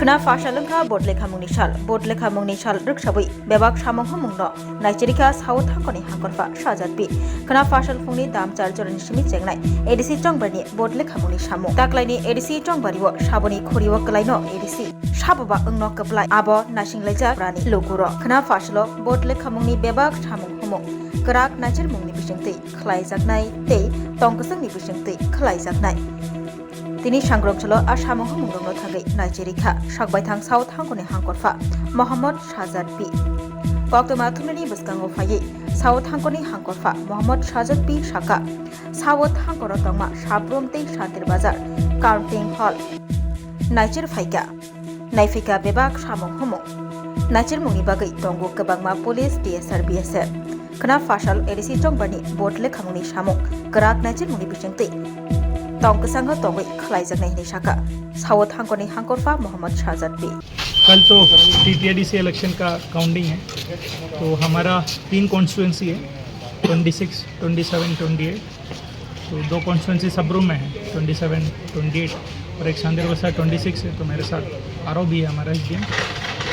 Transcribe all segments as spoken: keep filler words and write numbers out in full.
Khna phasal wngkha vote lekhamungni sal. Vote lekhamungni sal rwksawi bebak samung humungno naichirikha Sao Thangkoni hangkorpha Sajatpi. Khna phasal phungni dam char jorani simi chengnai A D C Chongbarni vote lekhamungni samung. Taklaini A D C Chongbario saboni khorio kwlaino A D C. Saboba wngno kwplai abo naisinglaijak rani lugurok. Khna phasalo vote lekhamungni bebak samung humung kwrak naichirmungni bisingtwi khlaijaknai tei tongkwswngni bisingtwi khlaijaknai. Tini sangrokchalo a samung humungrokno thangwi naichirikha sakbaithang Sao Thangkoni hangkorpha Mohammad Sajatpi. Koktwma thumnani bwskango phaiwi Sao Thangkoni hangkorpha Mohammad Sajatpi sakha, Sao Thangkoro tongma Sabrum tei Santir Bazar Counting Hall naichir phaikha. Naiphaikha bebak samung humung. Naichirmungni bagwi tongo kwbangma police, T S R, B S F. Khna phasal A D C Chongbarni vote lekhamungni samung kwrak naichirmungni bisingtwi tong kwchango tongwi khlaijaknai hinwi sakha Sao Thangkoni hangkorpha Mohammad Sajatpi. कल तो TTADC election का काउंटिंग है, तो हमारा तीन constituency है, twenty six, twenty seven, twenty eight. तो दो कॉन्स्टिट्यूएंसी सबरूम में है, ट्वेंटी सेवन, ट्वेंटी एट, और एक सांदेर वसा ट्वेंटी सिक्स है। तो मेरे साथ आरओ भी है हमारा एसडीएम।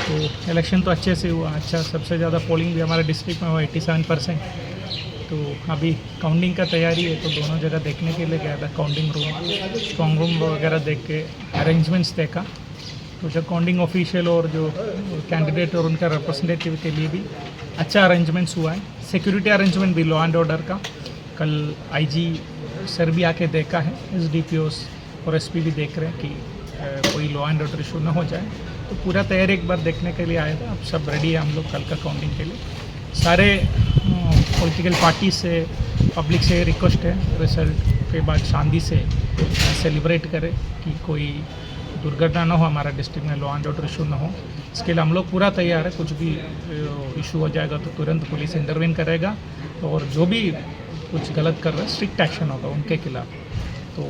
तो इलेक्शन तो अच्छे से हुआ, अच्छा, सबसे ज़्यादा पोलिंग भी हमारा डिस्ट्रिक्ट में हुआ, एट्टी सेवन परसेंट। तो अभी काउंटिंग का तैयारी है, तो दोनों जगह देखने के लिए गया था, काउंटिंग रूम, स्ट्रॉन्ग रूम वगैरह देख के अरेंजमेंट्स देखा। तो जो काउंटिंग ऑफिशियल और जो कैंडिडेट और उनका रिप्रेजेंटेटिव के लिए भी अच्छा अरेंजमेंट्स हुआ है। सिक्योरिटी अरेंजमेंट भी, लॉ एंड ऑर्डर का, कल आईजी सर भी आके देखा है, एसडीपीओस और एसपी भी देख रहे हैं कि, अ, कोई लॉ एंड ऑर्डर इशू ना हो जाए। तो पूरा तैयारी एक बार देखने के लिए आया था। अब सब रेडी है हम लोग कल का काउंटिंग के लिए। सारे, अ, पॉलिटिकल पार्टी से, पब्लिक से रिक्वेस्ट है, रिजल्ट के बाद शांति से, अ, सेलिब्रेट करें कि कोई दुर्घटना ना हो हमारा डिस्ट्रिक्ट में, लॉ एंड ऑर्डर इशू ना हो। इसके लिए हम लोग पूरा तैयार है। कुछ भी, अ, इशू हो जाएगा तो तुरंत पुलिस इंटरवीन करेगा, और जो भी कुछ गलत कर रहे हैं, स्ट्रिक्ट एक्शन होगा उनके खिलाफ। तो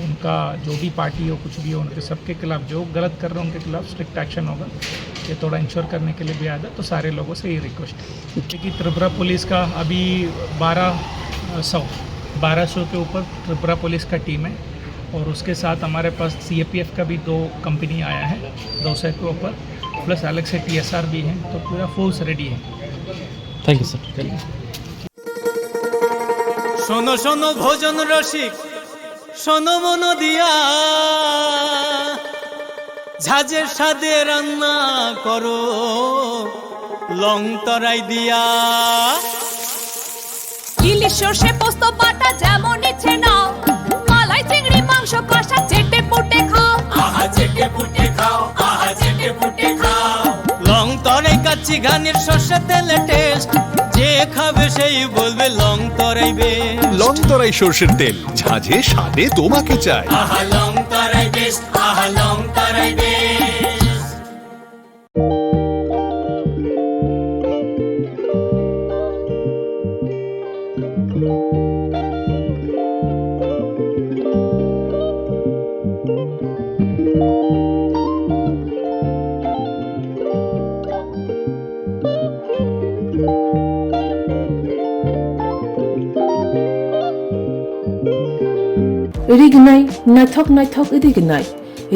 उनका जो भी पार्टी हो, कुछ भी हो, उनके सबके खिलाफ, जो गलत कर रहे हैं उनके खिलाफ स्ट्रिक्ट एक्शन होगा। ये थोड़ा इंश्योर करने के लिए भी आया था, तो सारे लोगों से ये रिक्वेस्ट है। क्योंकि त्रिपुरा पुलिस का अभी बारह सौ, बारह सौ के ऊपर त्रिपुरा पुलिस का टीम है, और उसके साथ हमारे पास सीएपीएफ का भी दो कंपनी आया है, दो सौ के ऊपर, प्लस अलग से टीएसआर भी है। तो पूरा फोर्स रेडी है। Thank you sir. शोनो शोनो भोजन रसिक, শোনো মন দিয়া, ঝাঁঝে স্বাদে রান্না করো লং তরাই দিয়া। ইলিশ সর্ষে পোস্ত বাটা যেমন ইচ্ছে নাও, মালাই চিংড়ি মাংস কষা চেটে পুটে খাও। আহা চেটে পুটে খাও, আহা চেটে পুটে খাও। লং তরাই কাচ্চি ঘানির সর্ষে তেলে টেস্ট, যে খাবে সেই বলবে লং তরাই বেস্ট। লং তরাই সর্ষের তেল, ঝাঁঝে স্বাদে তোমাকে চাই। আহা লং তরাই বেস্ট, আহা লং তরাই best. Rignai, naithok naithok rignai.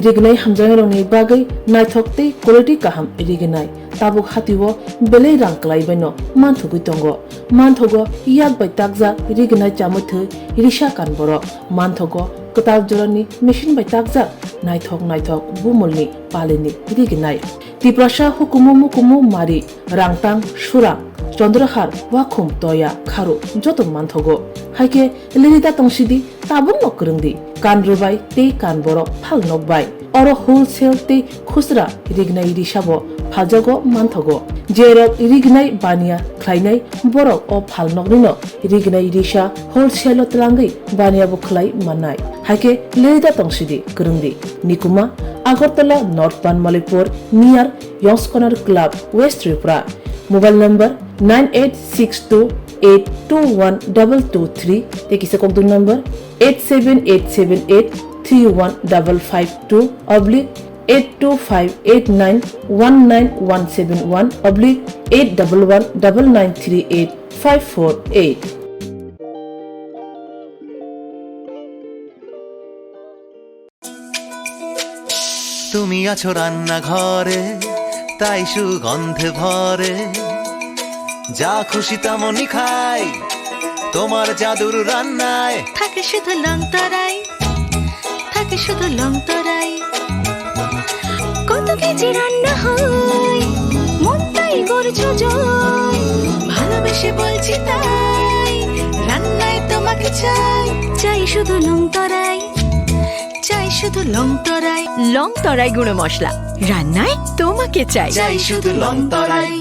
Rignai hamjaknairokni bagwi naithok tei quality kaham rignai. Tabuk hatio belai rang kwlaibaino manthogwi tongo. Manthogo yak bai takjak rignai chamwi thwi risa kan borok. Manthogo kwtal jorani machine bai takjak naithok naithok bumulni palini rignai. Tiprasa hukumu mukumu mari, rangtang, surang, chondrohar, wakhum, toya, kharu joto manthogo. Haikhe lirida tongsidi tabukno kwrwngdi, kan rwbai tei kan borok phal nokbai. Oro wholesale tei khusra rignai risabo phaljago manthogo. Jerok rignai baniya khlainai borok o phalnoknino rignai risa wholesale-o twlangwi baniya bo khlai mannai. Haikhe lirida tongsidi kwrwngdi. Nikuma, Agartala North Panmalipur, near Yongskonar Club, West Tripura. Mobile number nine eight six two eight two one double two three, tei kisa kokdwng number eight seven eight seven eight three one double five two oblique eight two five eight nine one nine one seven one oblique eight double one double nine three eight five four eight. তুমি আছো রান্নাঘরে, তাই সুগন্ধে ভরে। যা খুশি তেমনই খাই, তোমার জাদুর রান্নায়। থাকে শুধু লংতরাই, থাকে শুধু লংতরাই। কত কেজি রান্না হয়, মনটাই করছো জয়। ভালোবেসে বলছি তাই, রান্নায় তোমাকে চাই। চাই শুধু লংতরাই, চাই শুধু লংতরাই। লংতরাই গুঁড়ো মশলা, রান্নায় তোমাকে চাই। চাই শুধু লংতরাই।